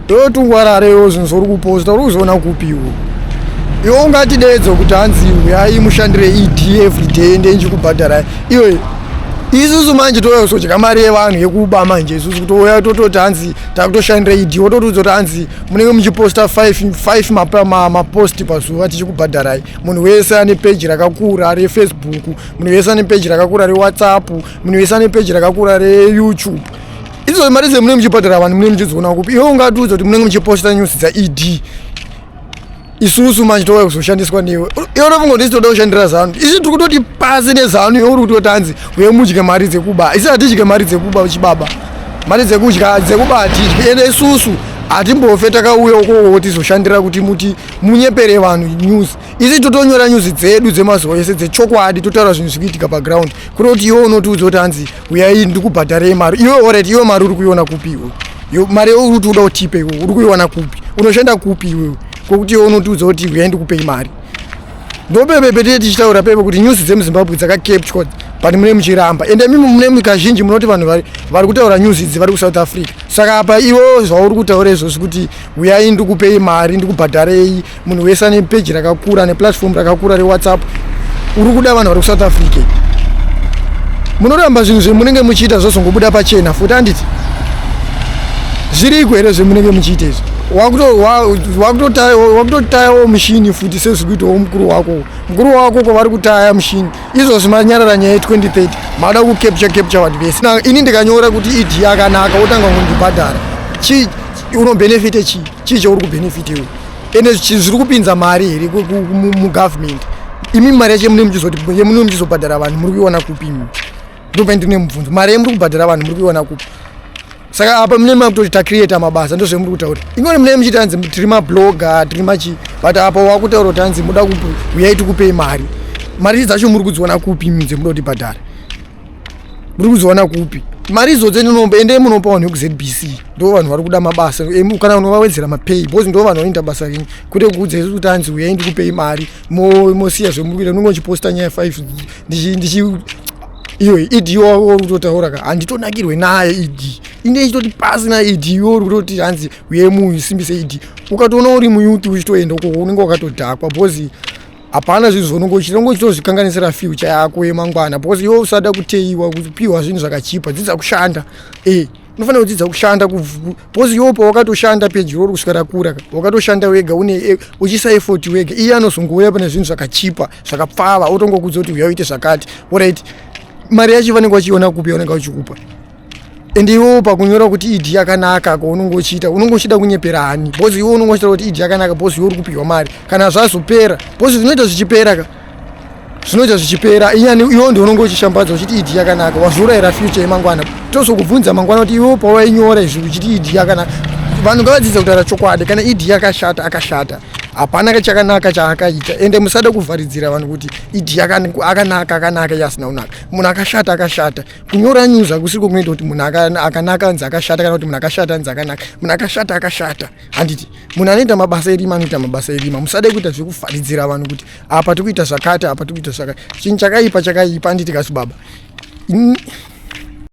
Iwe tungwarare iwe zvinhu zvauri kuposta uri kuzviona kupi iwe? Iwe ungatideedze kuti hanzi uyai mushandire ED everyday ende ndichikubhadharai. Iwe isusu manje touya kuzodya mari yevanhu yekuba manje isusu kutouya tototi hanzi takutoshandira ED wototiudza kuti hanzi munenge muchiposta 5 mapost pazuva tichikubhadharai. Munhu wese ane peji rakakura reFacebook, munhu wese ane peji rakakura reWhatsApp, munhu wese ane peji rakakura reYouTube. Idzo mari dzemunenge muchibhadhara vanhu munenge muchidziona kupi? Iwe ungatiudza kuti munenge muchiposta news dzaED, isusu manje touya kuzoshandiswa newe. Iwe unofunga kuti isu toda kushandira ZANU? Isu tiri kutoti pasi neZANU. Iwe uri kutoti hanzi uye mudye mari dzekuba. Isu hatidye mari dzekuba, chibaba. Mari dzekudya dzekuba hatidye. Ende isusu hatimbofe takauya ukoko tizoshandira kuti muti munyepere vanhu news. Isi totonyora news dzedu dzemazuva ese dzechokwadi, totaura zvinhu zviri kuitika paground, kuri kuti iwe unotiudza kuti hanzi uyai ndikubhadharei mari. Iwe alright, iwe mari uri kuiona kupi iwe? Mari uri kuti uda utipe iwe uri kuiwana kupi? Unoshanda kupi iwewe kwekuti iwe unotiudza kuti uyai ndikupei mari? Ndopepepe tiye tichitaura pepe kuti news dzemuZimbabwe dzakacapturwa, but mune muchiramba. Ende mimi mune kazhinji munoti vanhu vari kutaura news idzi vari kuSouth Africa. Saka apa iwo zvauri kutaura izvozvi kuti uyai ndikupei mari, ndikubhadharei, munhu wese ane peji rakakura neplatform rakakura reWhatsApp, uri kuda vanhu vari kuSouth Africa. Munoramba zvinhu zvemunenge muchiita zvozongobuda pachena futi, handiti? Zviriko here zvemunenge muchiita izvi? Wakutotayawo mushini futi sezviri kuitawo mukuru wako. Mukuru wako kwavari kutaya mushini izvozvi, manyarara nyaya ye2030, mada kucapture capture vanhu vese. Ini ndikanyora kuti ED akanaka, wotanga kundibhadhara, chi unobenefite chii? Chii chauri kubenefite iwe? Ende zviri kupinza mari here mugovernment? Imi mari yacho yemunenge muchizobhadhara vanhu muri kuiona kupi imi? Ndopa ndine mubvunzo. Mari yemuri kubhadhara vanhu muri kuiona kupi? Saka apa mune makutoti tacreata mabasa, ndozvemuri kutaura. Ingori mune muchiti hanzi tiri mablogger, tiri machi, but apa wakutaura kuti hanzi muda uyai tikupei mari. Mari dzacho muri kudziona kupi imi dzemuda kutibhadhara? Muri kudziona kupi mari idzodzo? Endei munopa vanhu vekuZBC, ndo vanhu vari kuda mabasa. Kana unovawedzera mapay, because ndo vanhu vanoita basa renyu, kwete kuudza isu kuti hanzi uyai ndikupei mari, mosiya zvemuri kuita. Unenge uchiposta nyaya 5 ndichi iwe ED uri kutotaura ka, handitonakirwe naye ED. Ine ichitoti pasi naED. Iwe uri kutoti hanzi uye musimbise ED. Ukatoona uri muyouth uchitoenda uko, unenge wakatodhakwa, because hapana zvinhu zvaunenge uchiita. Unenge uchitozvikanganisira future yako yemangwana, because iwe usada kuteiwa kupiwa zvinhu zvakachipa. Dzidza kushanda. Unofanira kudzidza kushanda, because iwe pawakatoshanda peji rori kusvika rakura, wakatoshanda wega, une uchiisa effort wega. Iye anozongouya pane zvinhu zvakachipa zvakapfava, otongokudza kuti uya uite zvakati. Alright, mari yacho vanenge vachiiona kupi yaunenge vachikupa? Ende iwewo pakunyora kuti ED yakanaka kwaunenge uchiita, unenge uchida kunyepera ani? Because iwe unenge uchitaura kuti ED yakanaka because iwe uri kupiwa mari. Kana zvazopera, because zvinoita zvichipera ka, zvinoita zvichipera, inyani iwe ndi unenge uchishambadza uchiti ED yakanaka, wazviurayira future yemangwana. Tozokubvunza mangwana kuti iwe pawainyora izvi uchiti ED yakanaka. Vanhu ngavadzidze kutaura chokwadi. Kana ED yakashata, akashata, hapana chakanaka chaakaita. Ende musada kuvharidzira vanhu kuti ED akanaka, akanaka yasina kunaka. Munhu akashata, akashata. Kunyora news hakusiko kunoita kuti munhu akanaka anzi akashata, kana kuti munhu akashata anzi akanaka. Munhu akashata, akashata, handiti? Munhu anoita mabasa erima, anoita mabasa erima. Musade kuita zvekuvharidzira vanhu kuti apa tikuita zvakati, apa tikuita zvakati. Chinhu chakaipa chakaipa, handiti? Kasi baba.